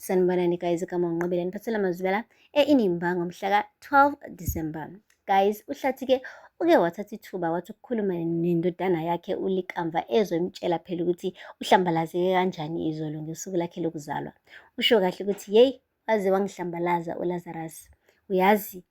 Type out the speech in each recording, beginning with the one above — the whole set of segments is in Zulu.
Sanibonani guys, igama uNqobile niphathela amazwibela e-Inimba ngomhla ka-12 December. Guys, uHlathi-ke uke wathatha ithuba wathi ukukhuluma nendodana yakhe uLikamva ezomtshela phela ukuthi uhlambalazeke kanjani izolo ngosuku lakhe lokuzalwa. Usho kahle ukuthi yeyi waze wangihlambalaza uLazarus. Uyazi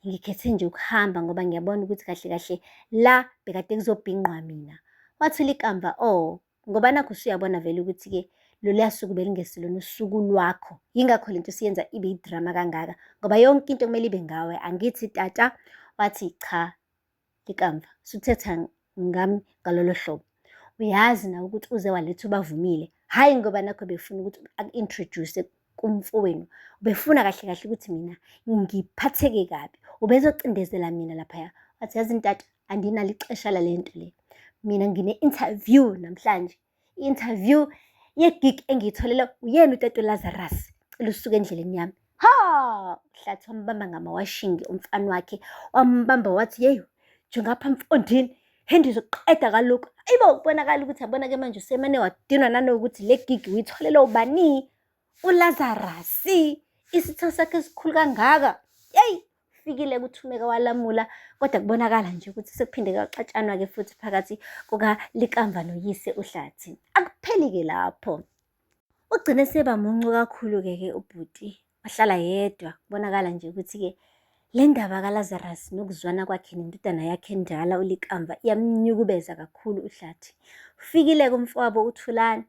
ngikhethe nje ukuhamba ngoba ngiyabona ukuthi kahle kahle la bekade kuzobhinqwa mina. Wathi uLikamva, oh ngoba nakho usuyabona vele ukuthi-ke loluya suku belingesilona usuku lwakho. Yingakho lento siyenza ibe idrama kangaka ngoba yonke into kumele ibe ngawe. Angithi tata, wathi cha Likamva, suthetha ngami ngalolo hlobo. Uyazi nawe ukuthi uze waletha uBavumile, hhayi ngoba nakho befuna ukuthi aku-introduce kumfowenu. Ubefuna kahle kahle ukuthi mina ngiphatheke kabi. Ubezocindezela mina laphaya. Wathi yazi tata, andinalo ixesha lale nto le. Mina ngine-interview namhlanje. I-interview ye-gig engiyitholele uyena utata uLazarus. Cela usuke endleleni yami. Ha! Uhlathi wambamba ngamawashingi umfana wakhe, wambamba wathi yeyi jongapha mfondini, he ndizokuqeda kaloku. Ayibo kubonakala ukuthi yabona-ke manje usemane wadinwa nanokuthi le gig uyitholele ubani? ULazarus, isitha sakhe esikhulu kangaka. Yeyi! Fikile kuThumeka walamula kodwa kubonakala nje ukuthi sekuphinde kwaxatshanwa-ke futhi phakathi kukaLikamva noyise uHlathi. Akupheli-ke lapho. Ugcine seba muncu kakhulu-ke ke ubhuti, wahlala yedwa. Kubonakala nje ukuthi-ke le ndaba kaLazarus nokuzwana kwakhe nendodana yakhe endala uLikamva iyamnyukubeza kakhulu uHlathi. Ufikile-ke umfowabo uThulani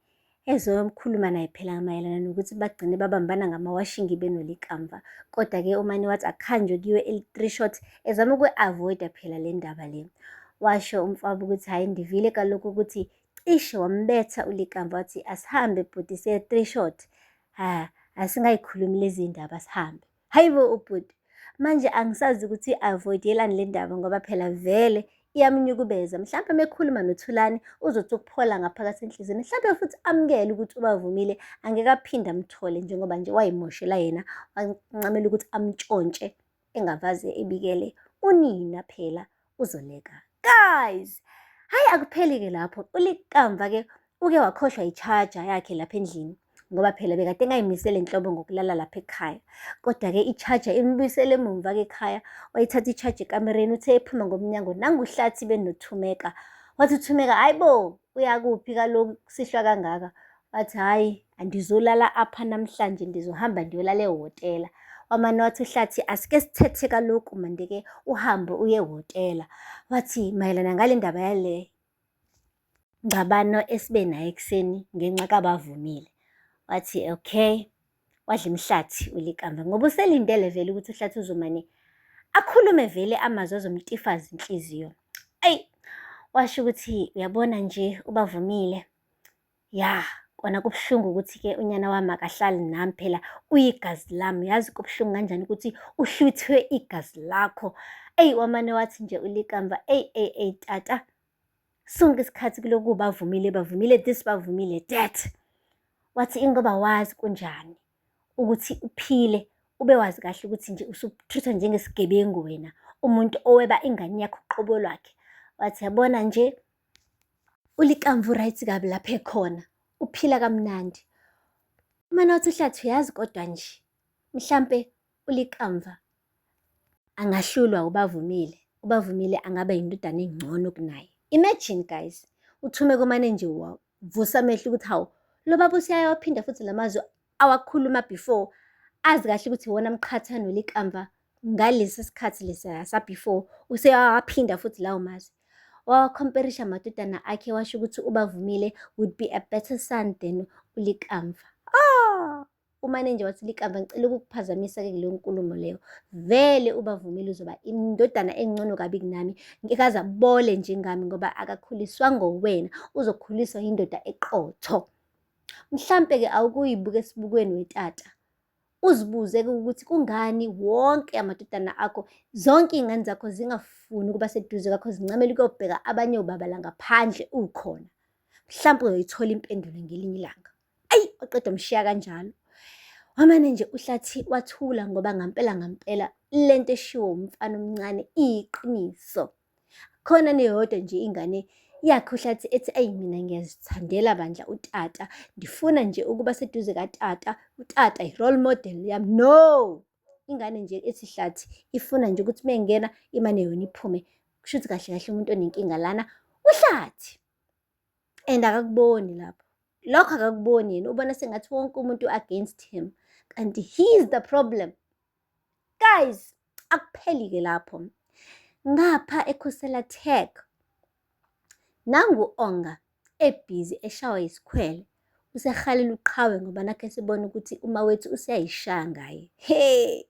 ezokhuluma naye phela mayelana nokuthi bagcine babambana ngamawashingi benoLikamva. Kodwa-ke umane wathi akuhanjwe kuyiwe e-Three Shot ezama ukuyi-avoid-a phela le ndaba le. Washo umfowabo ukuthi hhayi ndivile kaloku ukuthi cishe wambetha uLikamva wathi asihambe bhuti siye Three Shot. Ha, asingayikhulumi lezi ndaba asihambe. Hayibo ubhuti, manje angisazi ukuthi i-avoid-elani le ndaba ngoba phela vele iyamnyukubeza. Mhlampe uma ekhuluma noThulani uzothi ukuphola ngaphakathi enhliziyweni, mhlampe futhi amukele ukuthi ubavumile angeke aphinde amthole njengoba nje wayimoshela yena, wancamela ukuthi amntshontshe engavaze ebikele unina phela uZoleka. Guys, hhayi akupheli-ke lapho, uLikamva-ke uke wakhohlwa i-charger yakhe lapha endlini ngoba phela bekade engayimisele nhlobo ngokulala lapha ekhaya. Kodwa-ke i-charger imbuyisele emumva-ke ekhaya, wayithatha i-charger ekamereni, uthe ephuma ngomnyango nangu uHlathi benoThumeka. Wathi uThumeka, hhayi bo, uyakuphi kaloku kusihlwa kangaka? Wathi hhayi, andizolala apha namhlanje ndizohamba ndiyolala ehhotela. Wamane wathi uHlathi, asike sithethe kaloku mande-ke uhambe uye ehhotela. Wathi mayelana ngale ndaba yale ngxabano esibe nayo ekuseni ngenxa kaBavumile. Wathi okay, wadla imihlathi uLikamva ngoba uselindele vele ukuthi uHlathi uzomane akhulume vele amazwi azomtifaza inhliziyo. Eyi, washo ukuthi uyabona nje uBavumile, ya kona kubuhlungu ukuthi-ke unyana wami akahlali nami phela uyigazi lami, yazi kubuhlungu kanjani ukuthi uhlwithwe igazi lakho. Eyi, wamane wathi nje uLikamva, eyi, eyi, eyi tata, sonke isikhathi kuloku bavumile, bavumile this, bavumile that. Wathi ingoba wazi kunjani ukuthi uphile ube wazi kahle ukuthi nje usuthuthwa njengesigebengu wena, umuntu oweba ingane yakho uqobo lwakhe. Wathi yabona nje uLikamva u-right kabi lapha ekhona, uphila kamnandi. Umane wathi uHlathi uyazi kodwa nje mhlampe uLikamva angahlulwa uBavumile, uBavumile angaba yindodana engcono kunaye. Imagine guys, uThumeka umane nje wavusa amehlo ukuthi hawu, lo baba useyawaphinda futhi la mazwi awakhuluma before, azi kahle ukuthi iwona amqhatha noLikamva ngalesi sikhathi lesiya sa-before, useyawaphinda futhi lawo mazwi. Wawakhomperisha amadodana akhe washo ukuthi uBavumile would be a better son than uLikamva. Ah! Umane nje wathi Likamva ngicela ukukuphazamisa-ke kuleyo nkulumo leyo. Vele uBavumile uzoba indodana engcono kabi kunami, ngeke aze abole njengami ngoba akakhuliswanga uwena, uzokhuliswa yindoda eqotho. Mhlampe-ke awukuyibuka esibukweni wetata, uzibuze-ke ukuthi kungani wonke amadodana akho, zonke iy'ngane zakho zingafuni ukuba seduze kwakho, zincamela ukuyobheka abanye obaba la ngaphandle ukhona. Mhlampe uyoyithola impendulo ngelinye ilanga. Ayi, waqeda wamshiya kanjalo. Wamane nje uHlathi wathula ngoba ngampela ngampela lento eshiwo umfana omncane iyiqiniso. Khona neyodwa nje ingane yakhe uHlathi ethi eyi mina ngiyazithandela bandla utata, ndifuna nje ukuba seduze katata, utata i-role model yami. No! Ingane nje ethi Hlathi ifuna nje ukuthi mengena imane yona iphume. Kusho ukuthi kahle kahle umuntu onenkinga lana uHlathi. And akakuboni lapho. Lokho akakuboni yena, ubona sengathi wonke umuntu against him. Kanti he is the problem. Guys, akupheli-ke lapho. Ngapha eKhosela Tech, nangu Onga ebhizi eshawa isikhwele. Usehalela uqhawe ngoba nakhe sibona ukuthi uMawethu useyayishaya ngaye. Hey!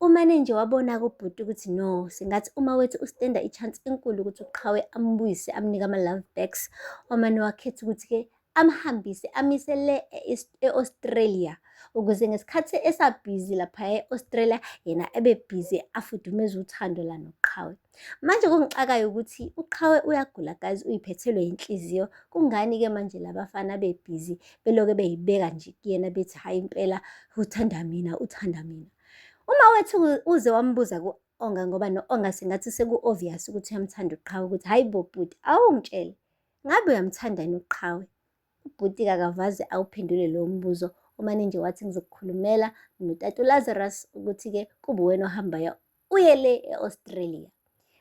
Umane nje wabona-ke ubhuti ukuthi no, sengathi uMawethu ustenda i-chance enkulu ukuthi uqhawe ambuyise amnike ama-love backs. Wamane wakhetha ukuthi-ke amhambise amise le e-Australia ukuze ngesikhathi esabhizi lapha e-Australia yena ebe bhizi afudumeze uthando la noqhawe. Manje kungixakayo ukuthi uqhawe uyagula guys, uyiphethelwe inhliziyo. Kungani-ke manje labafana bebhizi beloke beyibeka nje kuyena bethi hhayi impela uthanda mina, uthanda mina. Uma wethu uze wambuza ku-Onga ngoba no-Onga sengathi seku-obvious ukuthi uyamthanda uqhawe ukuthi hhayi bo bhuti awungitshele ngabe uyamthanda yini uqhawe? Ubhuti-ke akavaze awuphendule lowo mbuzo, umane nje wathi ngizokukhulumela notata uLazarus ukuthi-ke kube uwena ohambayo uye le e-Australia.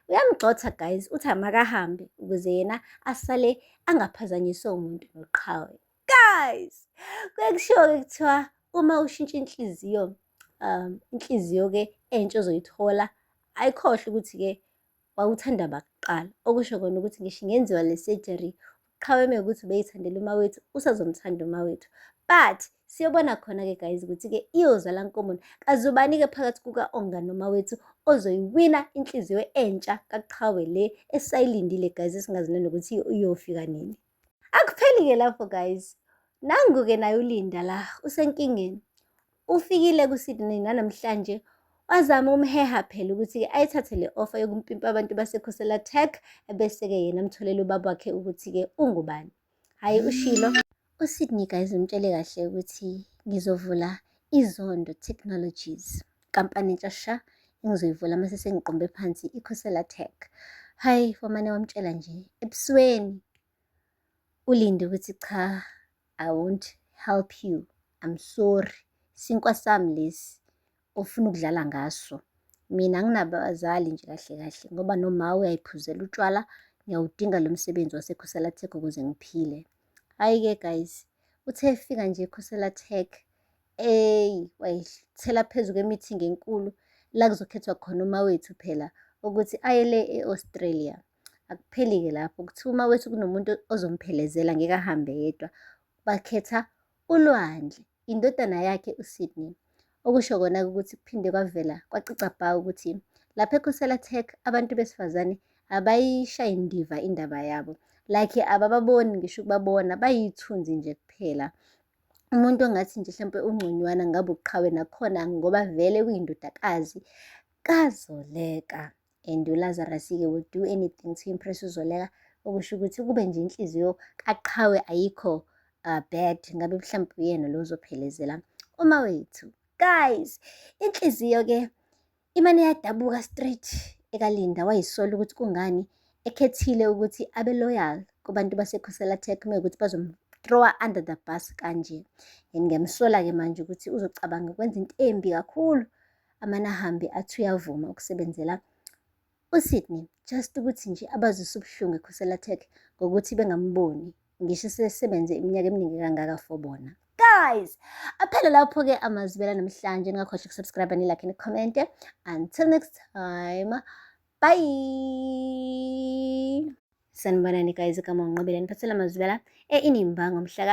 Uyamgxotha guys, uthi amakahambe ukuze yena asale angaphazanyiswa umuntu noqhawe. Guys, kuye kushiwo-ke kuthiwa uma ushintsha inhliziyo, inhliziyo-ke entsha ozoyithola ayikhohlwe ukuthi-ke wawuthanda bakuqala. Okusho kona ukuthi ngisho ingenziwa le surgery, uqhawe mekuthi ubeyithandela uMawethu, usazomthanda uMawethu. But siyobona khona-ke guys ukuthi-ke iyozala nkomoni. Kazi ubani-ke phakathi kuka-Onga noMawethu ozoyiwina inhliziyo entsha kaqhawe le esayilindile guys, esingazi nanokuthi iyofika nini. Akupheli-ke lapho guys. Nangu-ke naye uLinda la usenkingeni. Ufikile kuSydney nanamhlanje wazama umheha phela ukuthi-ke ayithathe le offer yokumpimpa abantu baseKhosela Tech ebese-ke yena amtholele ubaba wakhe ukuthi-ke ungubani. Hhayi ushilo. USydney guys umtshele kahle ukuthi ngizovula iZondo Technologies, inkampani entsha sha engizoyivula mase sengiqombe phansi iKhosela Tech. Hhayi wamane wamtshela nje ebusweni uLinde ukuthi cha, I won't help you. I'm sorry. Sinkwa sami lesi ofuna ukudlala ngaso. Mina anginabazali nje kahle kahle ngoba noma uyayiphuzela utshwala, ngiyawudinga lo msebenzi waseKhosela Tech ukuze ngiphile. Hhayi-ke guys, uthe efika nje eKhosela Tech, eyi wayithela phezu kwe-meeting enkulu la kuzokhethwa khona uMawethu phela ukuthi aye le e-Australia. Akupheli-ke lapho, kuthiwa uMawethu kunomuntu ozomphelezela ngeke ahambe yedwa. Bakhetha uLwandle, indodana yakhe uSydney. Okusho kona-ke ukuthi kuphinde kwavela kwacaca bha ukuthi lapha eKhosela Tech abantu besifazane abayishayi ndiva indaba yabo. Like abababoni ngisho ukubabona, bayithunzi nje kuphela. Umuntu ongathi nje hlampe ungconywana ngabe uqhawe nakhona ngoba vele kuyindodakazi kaZoleka. And uLazarus-ke will do anything to impress uZoleka, okusho ukuthi kube nje inhliziyo kaqhawe ayikho bad, ngabe mhlawumbe uyena lo ozophelezela uMawethu. Guys, inhliziyo-ke imane yadabuka straight ekaLinda, wayisola ukuthi kungani ekhethile ukuthi abe loyal kubantu baseKhosela Tech mekuthi bazom-throw-a under the bus kanje. And ngiyamsola-ke manje ukuthi uzocabanga ukwenza into embi kakhulu amane ahambe athi uyavuma ukusebenzela uSydney just ukuthi nje abazwise ubuhlungu eKhosela Tech ngokuthi bengamboni ngisho sesebenze iminyaka eminingi kangaka for bona. Guys, aphela lapho-ke amazwibela namhlanje. Ningakhohlwa uku-subscribe, ni-like, ni-comment. Until next time, bye. Sanibonani guys, igama uNqobile niphathela amazwibela e-Inimba ngomhla ka